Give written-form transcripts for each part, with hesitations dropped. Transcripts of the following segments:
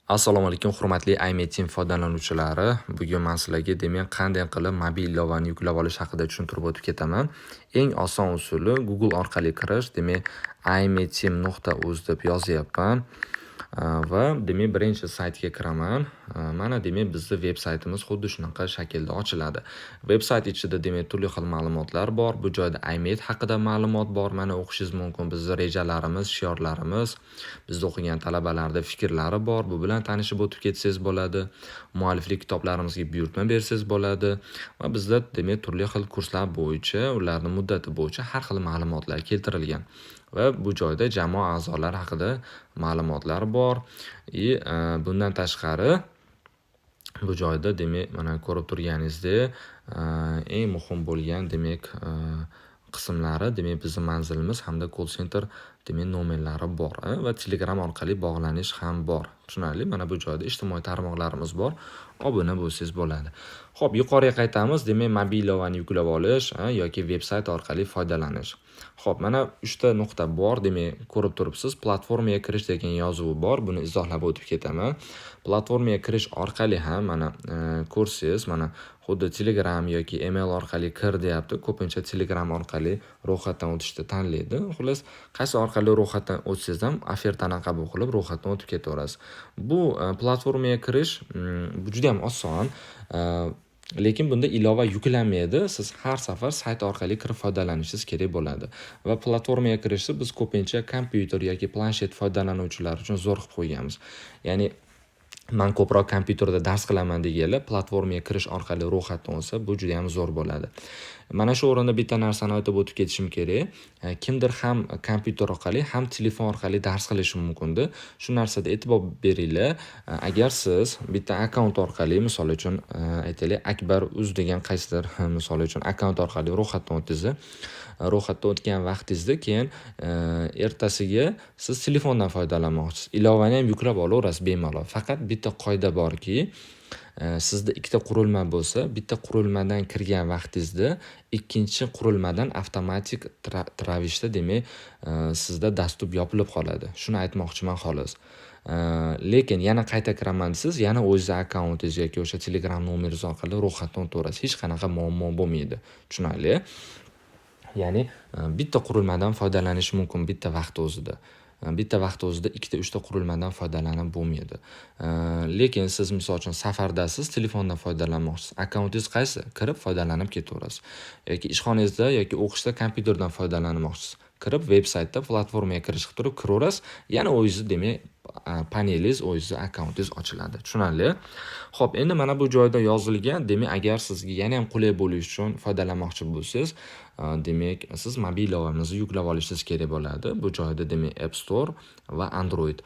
Assalomu alaykum, hurmatli iMeteam foydalanuvchilari. Bugun men sizlarga, demak, qanday qilib mobil ilovani yuklab olish haqida tushuntirib o'tib ketaman. Eng oson usuli Google orqali kirish, demak, imeteam.uz deb yozyapman va, demak, birinchi saytga kiraman. Mana, demak, bizni veb saytimiz xuddi shunaqa shaklda ochiladi. Veb sayt ichida, demak, turli xil ma'lumotlar bor. Bu joyda iMate haqida ma'lumot bor. Mana, o'qishingiz mumkin. Bizni rejalarimiz, shiorlarimiz, bizda o'qigan talabalarda fikrlari bor. Bu bilan tanishib o'tib ketsangiz bo'ladi. Mualliflik kitoblarimizga buyurtma bersangiz bo'ladi va bizda, demak, turli xil kurslar bo'yicha, ularni muddati bo'yicha har xil ma'lumotlar keltirilgan. Va bu joyda jamoa a'zolari haqida ma'lumotlar bor. И bundan tashqari bu joyda, demak, mana, ko'rib turganingizdek, eng muhim bo'lgan, demak, qismlari, demak, bizni manzilimiz hamda call center, demak, nomerlari bor va Telegram orqali bog'lanish ham bor. Tushunarli? Mana bu joyda ijtimoiy tarmoqlarimiz bor. Obuna bo'lsangiz bo'ladi. Xo'p, yuqoriga qaytamiz. Demak, mobil ilovani yuklab olish yoki veb sayt orqali foydalanish. Xo'p, mana 3 ta nuqta bor. Demak, ko'rib turibsiz, platformaga kirish degan yozuvi bor. Buni izohlab o'tib ketaman. Platformaga kirish orqali ham, mana, ko'rsangiz, mana, xuddi Telegram yoki email orqali kir deyapti. Ko'pincha Telegram orqali ro'yxatdan o'tishni tanlaydi. Xullas, qaysi orqali ro'yxatdan o'tsangiz ham, ofertani qabul qilib, ro'yxatdan o'tib ketaverasiz. Bu platformaga kirish bu juda ham oson. Lekin bunda ilova yuklanmaydi. Siz har safar sayt orqali kirib foydalanishingiz kerak bo'ladi. Va platformaga kirishni biz ko'pincha kompyuter yoki planshet foydalanuvchilari uchun zo'r qilib qo'yganmiz. Ya'ni man ko'proq kompyuterda dars qilaman deganlar platformaga kirish orqali ro'yxatdan o'tsa, bu juda ham zo'r bo'ladi. Mana shu o'rinda bitta narsani aytib o'tib ketishim kerak. Kimdir ham kompyuter orqali, ham telefon orqali dars qilishi mumkinda. Shu narsada e'tibor beringlar. Agar siz bitta akkaunt orqali, misol uchun, aytaylik, Akbar uz degan qaysidir, misol uchun, akkaunt orqali ro'yxatdan o'tdingiz. Ro'yxatdan o'tgan vaqtingizda keyin ertasiga siz telefondan foydalanmoqchisiz. Ilovani ham yuklab olaverasiz bemalol. Faqat bitta qoida borki, sizda ikkita qurilma bo'lsa, bitta qurilmadan kirgan vaqtingizda ikkinchi qurilmadan avtomatik ravishda, demak, sizda доступ yopilib qoladi. Shuni aytmoqchiman xolos. Lekin yana qayta kiraman desangiz, yana o'zingizni akkauntingiz yoki o'sha Telegram nomeringiz orqali ro'yxatdan o'taverasiz. Hech qanaqa muammo bo'lmaydi. Tushunarli? Ya'ni bitta qurilmadan foydalanish mumkin bitta vaqt o'zida. Bitta vaqt o'zida ikkita, uchta qurilmadan foydalanib bo'lmaydi. Lekin siz, misol uchun, safardasiz, telefondan foydalanmoqchisiz. Akkauntingiz qaysi? Kirib foydalanib ketaverasiz. Yoki ishxonangizda yoki o'qishda kompyuterdan foydalanmoqchisiz. Kirib veb saytda platformaga kirish qilib turib kiraverasiz. Yana o'zingizni, demak, panelingiz, o'zingizni akkauntingiz ochiladi. Tushunarli? Xo'p, endi mana bu joyda yozilgan, demak, agar sizga yana ham qulay bo'lishi uchun foydalanmoqchi bo'lsangiz, demak, siz mobil ilovamizni yuklab olishingiz kerak bo'ladi. Bu joyda, demak, App Store va Android.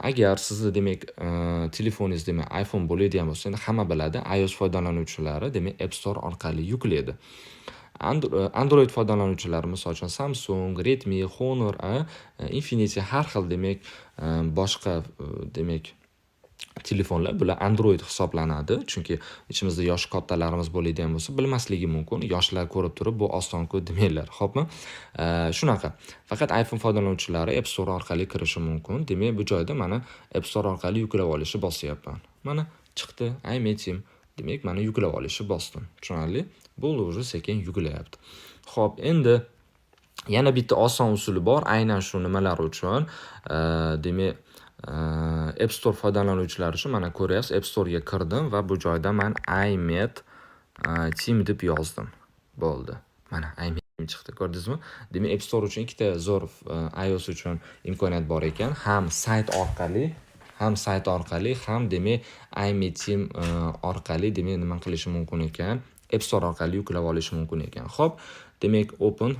Agar sizni, demak, telefoningiz, demak, iPhone bo'ladigan bo'lsa, endi hamma biladi, iOS foydalanuvchilari, demak, App Store orqali yuklaydi. Android foydalanuvchilari, misol uchun, Samsung, Redmi, Honor, Infinity, har xil, demak, boshqa, demak, telefonlar, bular Android hisoblanadi. Chunki ichimizda yoshi kattalarimiz bo'ladigan bo'lsa, bilmasligi mumkin. Yoshlar ko'rib turib, bu osonku demanglar, xo'pmi? Shunaqa. Faqat iPhone foydalanuvchilari App Store orqali kirishi mumkin. Demak, bu joyda mana App Store orqali yuklab olishni bosyapman. Mana, chiqdi iMeteam. Demak, mana, yuklab olishni bosdim. Tushunarli? Bo'ldi, уже sekin yuklayapti. Xo'p, endi yana bitta oson usuli bor aynan shu nimalar uchun. Demak, App Store foydalanuvchilari uchun, mana, ko'ryapsiz, App Store'ga kirdim va bu joyda man iMet Team deb yozdim. Bo'ldi. Mana, iMet chiqdi, ko'rdingizmi? Demak, App Store uchun ikkita zo'r iOS uchun imkoniyat bor ekan. Ham sayt orqali, ham, demak, iMeteam orqali, demak, nima qilishi mumkin ekan? App Store orqali yuklab olish mumkin ekan. Xo'p, demak, open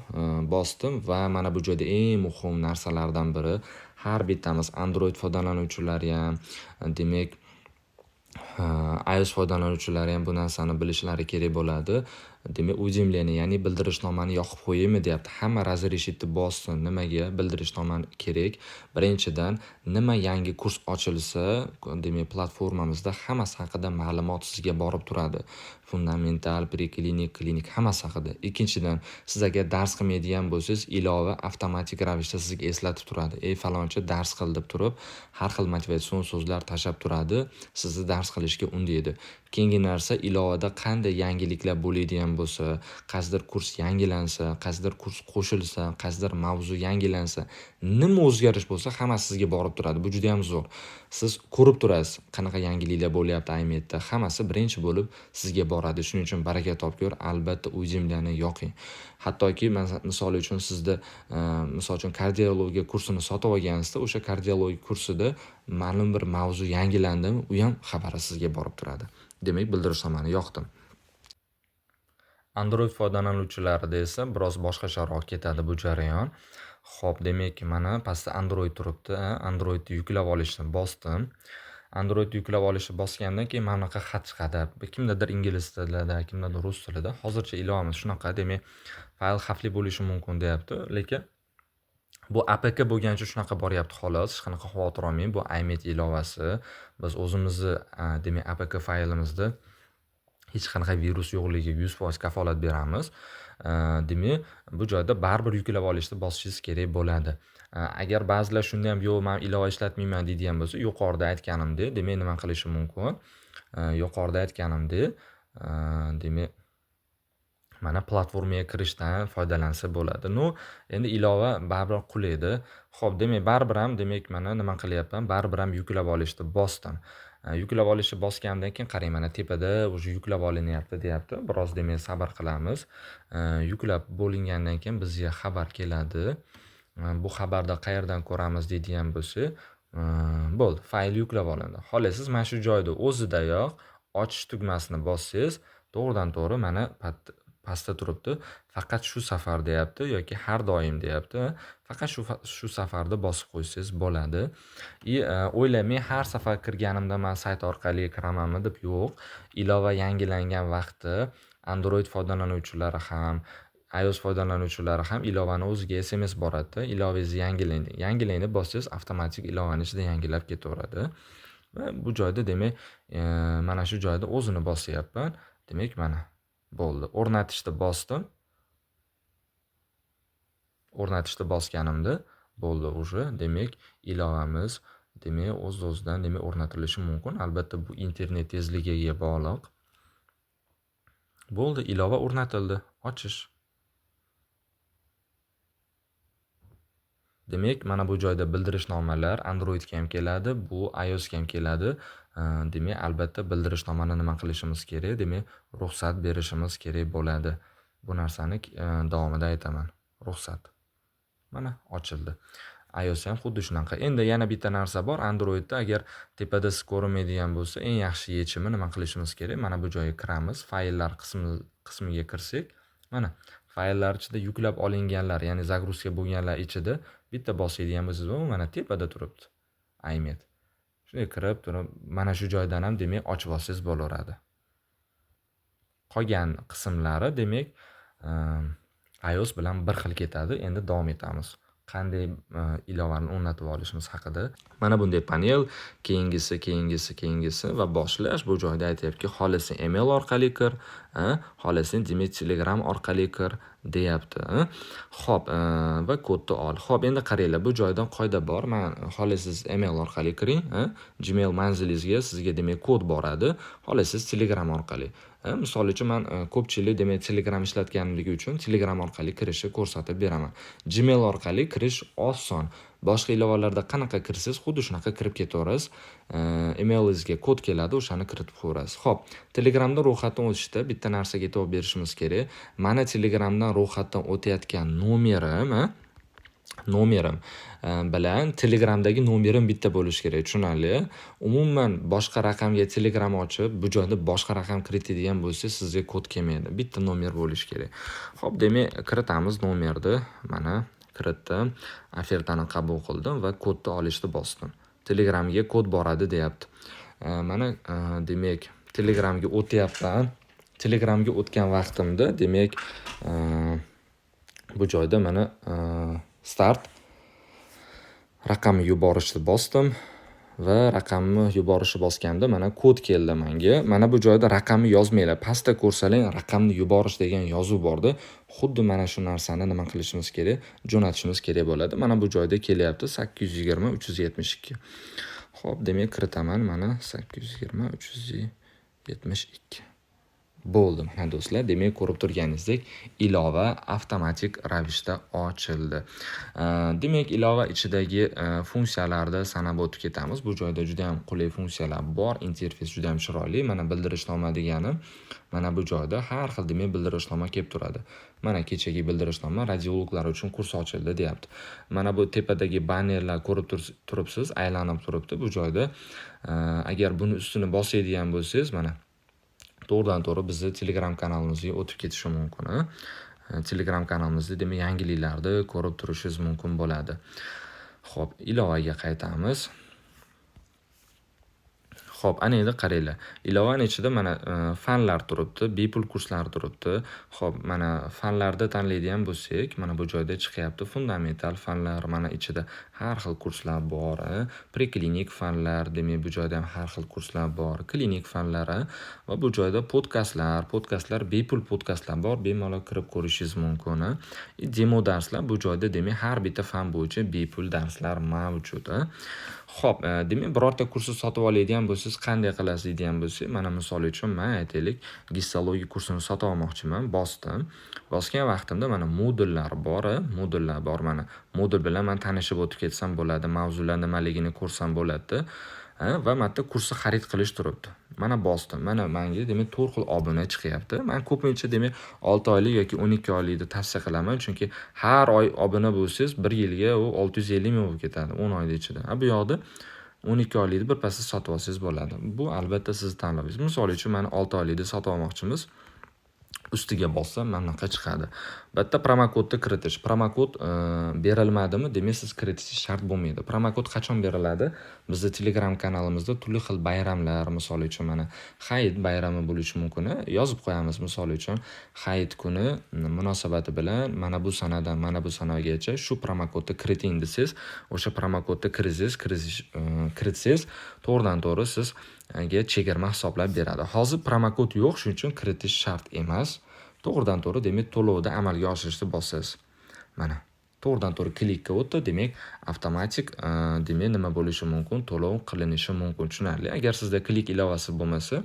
bosdim va mana bu joyda eng muhim narsalardan biri, har bittamiz Android foydalanuvchilari ham, demak, iOS foydalanuvchilari ham bu narsani bilishlari kerak bo'ladi. Demak, уведомление, ya'ni bildirishnomani yoqib qo'yaymi deyapti. Hamma разрешить bossin. Nimaga bildirishnomani kerak? Birinchidan, nima yangi kurs ochilsa, demak, platformamizda hammasi haqida ma'lumot sizga borib turadi. Fundamental, preklinik, klinik hammasi haqida. Ikkinchidan, siz agar dars qilmaydigan bo'lsangiz, ilova avtomatik ravishda sizga eslatib turadi. Ey falonchi, dars qil deb turib, har xil motivatsion so'zlar tashlab turadi, sizni dars qilishga undaydi. Keyingi narsa, ilovada qanday yangiliklar bo'ladigan bo'lsa, qaysidir kurs yangilansa, qaysidir kurs qo'shilsa, qaysidir mavzu yangilansa, nima o'zgarish bo'lsa, hammasi sizga borib turadi. Bu juda ham zo'r. Siz ko'rib turasiz, qanaqa yangiliklar bo'lyapti iMedda. Hammasi birinchi bo'lib sizga boradi. Shuning uchun baraka topgur, albatta уведомление yoqing. Hattoki misol uchun sizda misol uchun kardiologiya kursini sotib olgansizda, o'sha kardiologiya kursida ma'lum bir mavzu yangilandimi, u ham xabari sizga borib turadi. Demak, bildirishnomani yoqdim. Android foydalanuvchilarida esa biroz boshqacharoq ketadi bu jarayon. Xo'p, demak, mana pastda Android turibdi. Androidni yuklab olishni bosdim. Android yuklab olishni bosgandan keyin mana bunaqa xat chiqadi. Kimdadir ingliz tilida, kimdadir rus tilida. Hozircha ilovamiz shunaqa. Demak, fayl xavfli bo'lishi mumkin deyapti, lekin bu APK bo'lgani uchun shunaqa boryapti xolos. Hech qanaqa xavotir olmang. Bu iMed ilovasi. Biz o'zimizni, demak, APK faylimizda hech qanaqa virus yo'qligiga 100% kafolat beramiz. Demak, bu joyda baribir yuklab olishni bosishingiz kerak bo'ladi. Agar ba'zilar shunda ham yo'q, men ilova ishlatmayman deydigan bo'lsa, yuqorida aytganimdek, demak, nima qilishi mumkin? Yuqorida aytganimdek, demak, mana platformaga kirishdan foydalansa bo'ladi. Ну, endi ilova baribir qulaydi. Xo'p, demak, baribir ham, demak, mana nima qilyapman? Baribir ham yuklab olishni bosdim. Yuklab olishni bosgandan keyin qarang, mana tepada уже yuklab olinyapti deyapti. Biroz, demak, sabr qilamiz. Yuklab bo'lingandan keyin bizga xabar keladi. Bu xabarda qayerdan ko'ramiz deydigan bo'lsak, bo'ldi, fayl yuklab olindi. Xohlasiz mana shu joyda o'zidayoq ochish tugmasini bossangiz, to'g'ridan to'g'ri mana pastda turibdi. Faqat shu safar deyapti yoki har doim deyapti. Faqat shu safarda bosib qo'ysangiz bo'ladi. И o'ylamang, har safar kirganimda man sayt orqali kiramanmi deb, yo'q. Ilova yangilangan vaqti Android foydalanuvchilari ham, iOS foydalanuvchilari ham ilovani o'ziga SMS boradi. Ilovangiz yangilang. Yangilang deb bossangiz, avtomatik ilovani ichida yangilab ketaveradi. Va bu joyda, demak, mana shu joyda o'zini bosyapman. Demak, mana bo'ldi. O'rnatishni bosdim. O'rnatishni bosganimda bo'ldi уже. Demak, ilovamiz, demak, o'z-o'zidan, demak, o'rnatilishi mumkin. Albatta, bu internet tezligiga bog'liq. Bo'ldi, ilova o'rnatildi. Ochish. Demak, mana bu joyda bildirishnomalar Androidga ham keladi, bu iOSga ham keladi. Demak, albatta bildirishnomani nima qilishimiz kerak? Demak, ruxsat berishimiz kerak bo'ladi. Bu narsani davomida aytaman. Ruxsat. Mana ochildi. iOS ham xuddi shunaqa. Endi yana bitta narsa bor. Androidda agar tepada siz ko'rinmaydigan bo'lsa, eng yaxshi yechimi nima qilishimiz kerak? Mana bu joyga kiramiz. Fayllar qismiga kirsak, mana fayllar ichida yuklab olinganlar, ya'ni загрузка bo'lganlar ichida bitta bosadigan bo'lsangiz, mana tepada turibdi iMed. Shunday kirib turib, mana shu joydan ham, demak, ochib olsangiz bo'laveradi. Qolgan qismlari, demak, iOS bilan bir xil ketadi. Endi davom etamiz. Qanday ilovani o'rnatib olishimiz haqida. Mana bunday panel, keyingisi, keyingisi, keyingisi va boshlash. Bu joyda aytyaptiki, xohlasang email orqali kir, xohlasang, demak, Telegram orqali kir deyapti. Xo'p, va kodni ol. Xo'p, endi qaranglar, bu joydan qoida bor. Man xohlasangiz email orqali kiring, Gmail manzilingizga sizga, demak, kod boradi. Xohlasangiz Telegram orqali. Misol uchun man ko'pchilik, demak, Telegram ishlatganligi uchun Telegram orqali kirishni ko'rsatib beraman. Gmail orqali kirish oson. Boshqa ilovalarda qanaqa kirsangiz, xuddi shunaqa kirib ketaverasiz. Emailingizga kod keladi, o'shani kiritib qo'yasiz. Xo'p, Telegramda ro'yxatdan o'tishda bitta narsaga e'tibor berishimiz kerak. Mana Telegramdan ro'yxatdan o'tayotgan nomerim bilan Telegramdagi nomerim bitta bo'lishi kerak, tushunarli? Umuman boshqa raqamga Telegram ochib, bu joyda boshqa raqam kiritadigan bo'lsa, sizga kod kelmaydi. Bitta nomer bo'lishi kerak. Xo'p, demak, kiritamiz nomerni. Mana kiritdim, ofertani qabul qildim va kodni olishni bosdim. Telegramga kod boradi deyapti. Mana, demak, Telegramga o'tyapman. Telegramga o'tgan vaqtimda, demak, bu joyda mana start, raqamni yuborishni bosdim va raqamni yuborishni bosganda mana kod keldi menga. Mana bu joyda raqamni yozmanglar. Pastda ko'rsalang, raqamni yuborish degan yozuv borda. Xuddi mana shu narsani nima qilishimiz kerak? Jo'natishimiz kerak bo'ladi. Mana bu joyda kelyapti 820 372. Xo'p, demak, kiritaman mana 820 372. Bo'ldi, mana do'stlar, demak, ko'rib turganingizdek, ilova avtomatik ravishda ochildi. Demak, ilova ichidagi funksiyalarni sanab o'tib ketamiz. Bu joyda juda ham qulay funksiyalar bor, interfeys juda ham chiroyli. Mana bildirishnoma degani, mana bu joyda har xil, demak, bildirishnoma kelib turadi. Mana kechagi bildirishnoma, radiologlar uchun kurs ochildi deyapti. Mana bu tepadagi bannerlar ko'rib turibsiz, aylanib turibdi. Bu joyda agar buni ustini bosadigan bo'lsangiz, mana to'g'ridan to'g'ri bizni Telegram kanalimizga o'tib ketishi mumkin. Telegram kanalimizda, demak, yangiliklarni ko'rib turishingiz mumkin bo'ladi. Xo'p, ilovaga qaytamiz. Xo'p, ana endi qaranglar. Ilovani ichida mana fanlar turibdi, bepul kurslar turibdi. Xo'p, mana fanlarda tanlaydigan bo'lsak, mana bu joyda chiqyapti fundamental fanlar, mana ichida har xil kurslar bor. Preklinik fanlar, demak, bu joyda ham har xil kurslar bor. Klinik fanlari va bu joyda podkastlar, podkastlar, bepul podkastlar bor, bemalol kirib ko'rishingiz mumkin. Demo darslar, bu joyda, demak, har bitta fan bo'yicha bepul darslar mavjud. Xo'p, demak, birorta kursni sotib oladigan bo'lsangiz, qanday qilasiz deydigan bo'lsak, mana misol uchun men, aytaylik, gistologiya kursini sotib olmoqchiman, bosdim. Bosgan vaqtimda mana modullar bor, modullar bor mana. Modul bilan men tanishib o'tib ketsam bo'ladi, mavzular nimaligini ko'rsam bo'ladi. Va mana yerda kursni xarid qilish turibdi. Mana bosdim. Mana menga, demak, 4 xil obuna chiqyapti. Men ko'pincha, demak, 6 oylik yoki 12 oylikni tavsiya qilaman, chunki har oy obuna bo'lsangiz, 1 yilga u 650 ming bo'lib ketadi 10 oyda ichida. A bu yoqda 12 oylikni birpasda sotib olsangiz bo'ladi. Bu albatta sizni tanlovingiz. Misol uchun, mana 6 oylikni sotib olmoqchimiz. Ustiga bossam, mana bunaqa chiqadi. Bu yerda promokodni kiritish. Promokod berilmadimi, demak, siz kiritishingiz shart bo'lmaydi. Promokod qachon beriladi? Bizni Telegram kanalimizda turli xil bayramlar, misol uchun, mana Hayit bayrami bo'lishi mumkin. Yozib qo'yamiz, misol uchun, Hayit kuni munosabati bilan mana bu sanadan mana bu sanagacha shu promokodni kiriting desangiz, o'sha promokodni kiritsangiz, to'g'ridan to'g'ri sizga chegirma hisoblab beradi. Hozir promokod yo'q, shuning uchun kiritish shart emas. To'g'ridan to'g'ri, demak, to'lovni amalga oshirishni bosasiz. Mana to'g'ridan to'g'ri klikka o'tdi, demak, avtomatik, demak, nima bo'lishi mumkin? To'lov qilinishi mumkin. Tushunarli. Agar sizda Klik ilovasi bo'lmasa,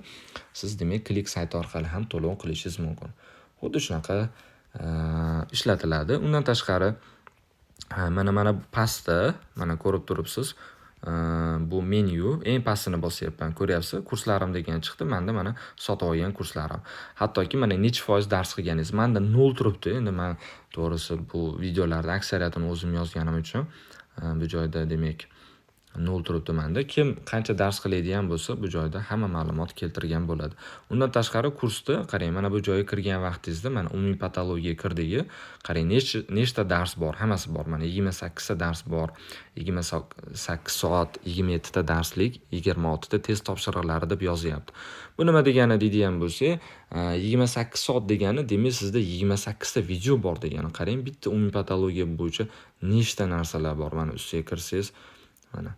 siz, demak, Klik sayti orqali ham to'lov qilishingiz mumkin. Xuddi shunaqa ishlatiladi. Undan tashqari, mana pastda mana ko'rib turibsiz, bu menyu eng pastini bosyapman. Ko'ryapsiz, kurslarim degan chiqdi. Menda mana sotib olgan kurslarim. Hattoki mana necha foiz dars qilganingiz. Menda 0 turibdi. Endi men to'g'risi bu videolarda aksariyatini o'zim yozganim uchun bu joyda, demak, 0 turibdi menda. Kim qancha dars qiladigan bo'lsa, bu joyda hamma ma'lumot keltirgan bo'ladi. Undan tashqari, kursda qarang, mana bu joyga kirgan vaqtingizda mana umumiy patologiya kirdik. Qarang, nechta dars bor, hammasi bor. Mana 28 ta dars bor. 28 soat, 27 ta darslik, 26 ta test topshiriqlari deb yozyapti. Bu nima degani deydigan bo'lsak, 28 soat degani, demak, sizda 28 ta video bor degani. Qarang, bitta umumiy patologiya bo'yicha nechta narsalar bor. Mana ustiga kirsangiz, mana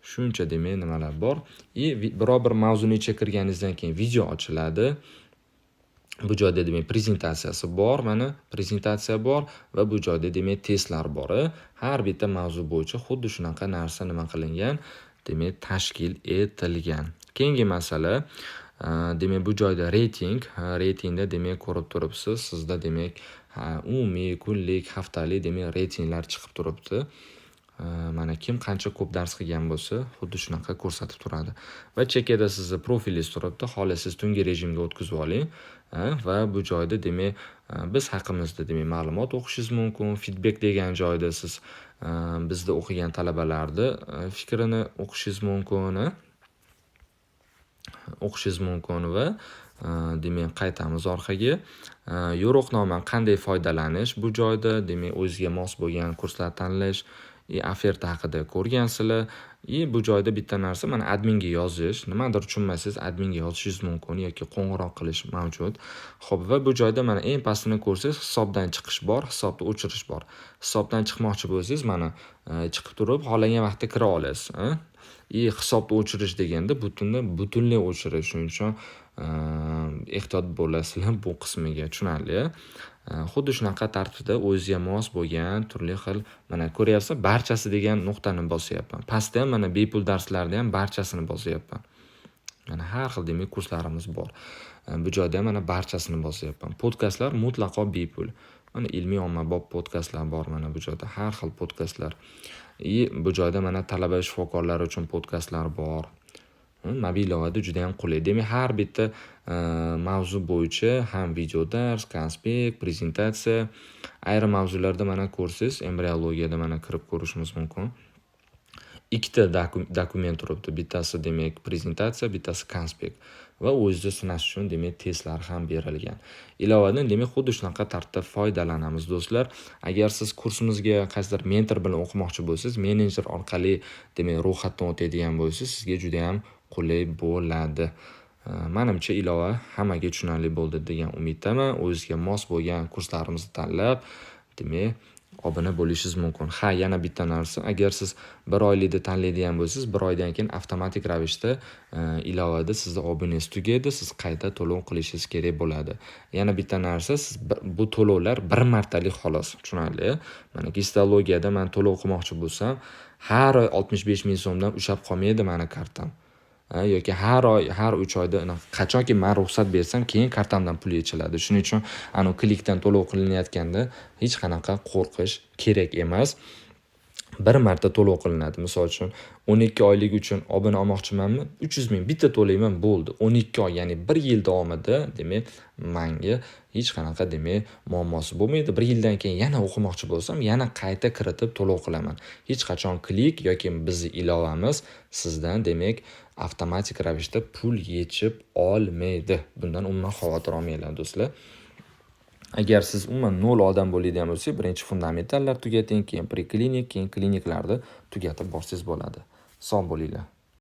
shuncha, demak, nimalar bor. И biror bir mavzuni ichiga kirganingizdan keyin video ochiladi. Bu joyda, demak, prezentatsiyasi bor, mana prezentatsiya bor va bu joyda, demak, testlar bor. Har bitta mavzu bo'yicha xuddi shunaqa narsa nima qilingan, demak, tashkil etilgan. Keyingi masala, demak, bu joyda reyting, reytingda, demak, ko'rib turibsiz, sizda, demak, umumiy, kunlik, haftalik, demak, reytinglar chiqib turibdi. Mana kim qancha ko'p dars qilgan bo'lsa, xuddi shunaqa ko'rsatib turadi. Va chekkada sizni profilingiz turibdi. Xohlasangiz, tungi rejimga o'tkazib oling va bu joyda, demak, biz haqimizda, demak, ma'lumot o'qishingiz mumkin. Feedback degan joyda siz bizda o'qigan talabalarni fikrini o'qishingiz mumkin. O'qishingiz mumkin va demak, qaytamiz orqaga. Yo'riqnoma qanday foydalanish bu joyda, demak, o'ziga mos bo'lgan kurslar tanlash. И oferta haqida ko'rgansizlar. И bu joyda bitta narsa, mana adminga yozish, nimadir tushunmasangiz, adminga yozishingiz mumkin yoki qo'ng'iroq qilish mavjud. Xo'p, va bu joyda mana eng pastini ko'rsangiz, hisobdan chiqish bor, hisobni o'chirish bor. Hisobdan chiqmoqchi bo'lsangiz, mana chiqib turib, xohlagan vaqtda kira olasiz. И hisobni o'chirish deganda butunlay o'chirish. Shuning uchun ehtiyot bo'lasizlar bu qismiga, tushunarli. Xuddi shunaqa tartibda o'zizga mos bo'lgan turli xil, mana ko'ryapsiz, barchasi degan nuqtani bosyapman. Pastda ham mana bepul darslarda ham barchasini bosyapman. Mana har xil, demak, kurslarimiz bor. Bu joyda ham mana barchasini bosyapman. Podkastlar mutlaqo bepul. Mana ilmiy ommabop podkastlar bor, mana bu joyda har xil podkastlar. И bu joyda mana talaba shifokorlar uchun podkastlar bor. Mobil ilovada juda ham qulay. Demak, har bitta mavzu bo'yicha ham video dars, konspekt, prezentatsiya, ayrim mavzularda mana ko'rsangiz, embriologiyada mana kirib ko'rishimiz mumkin. Ikkita dokument turibdi. Bittasi, demak, prezentatsiya, bittasi konspekt va o'zizni sinash uchun, demak, testlar ham berilgan. Ilovadan, demak, xuddi shunaqa tartibda foydalanamiz, do'stlar. Agar siz kursimizga qaysidir mentor bilan o'qimoqchi bo'lsangiz, menejer orqali, demak, ro'yxatdan o'tadigan bo'lsangiz, sizga juda ham qulay bo'ladi. Manimcha, ilova hammaga tushunarli bo'ldi degan umiddaman. O'zizga mos bo'lgan kurslarimizni tanlab, demak, obuna bo'lishingiz mumkin. Ha, yana bitta narsa, agar siz bir oylikni tanlaydigan bo'lsangiz, bir oydan keyin avtomatik ravishda ilovada sizni obunangiz tugaydi, siz qayta to'lov qilishingiz kerak bo'ladi. Yana bitta narsa, siz bu to'lovlar bir martalik xolos, tushunarli? Mana gistologiyada man to'lov qilmoqchi bo'lsam, har oy 65 ming so'mdan ushlab qolmaydi mani kartam. Yoki har oy, har 3 oyda, qachonki man ruxsat bersam, keyin kartamdan pul yechiladi. Shuning uchun anavi klikdan to'lov qilinayotganda hech qanaqa qo'rqish kerak emas. Bir marta to'lov qilinadi. Misol uchun, 12 oylik uchun obuna olmoqchimanmi? 300 ming bitta to'layman, bo'ldi. 12 oy, ya'ni 1 yil davomida, demak, manga hech qanaqa, demak, muammosi bo'lmaydi. 1 yildan keyin yana o'qimoqchi bo'lsam, yana qayta kiritib to'lov qilaman. Hech qachon klik yoki bizni ilovamiz sizdan, demak, avtomatik ravishda pul yechib olmaydi. Bundan umuman xavotir olmanglar, do'stlar. Agar siz umuman nol odam bo'ladigan bo'lsangiz, birinchi fundamentallar tugating, keyin preklinik, keyin kliniklarni tugatib borsangiz bo'ladi. Sog' bo'linglar.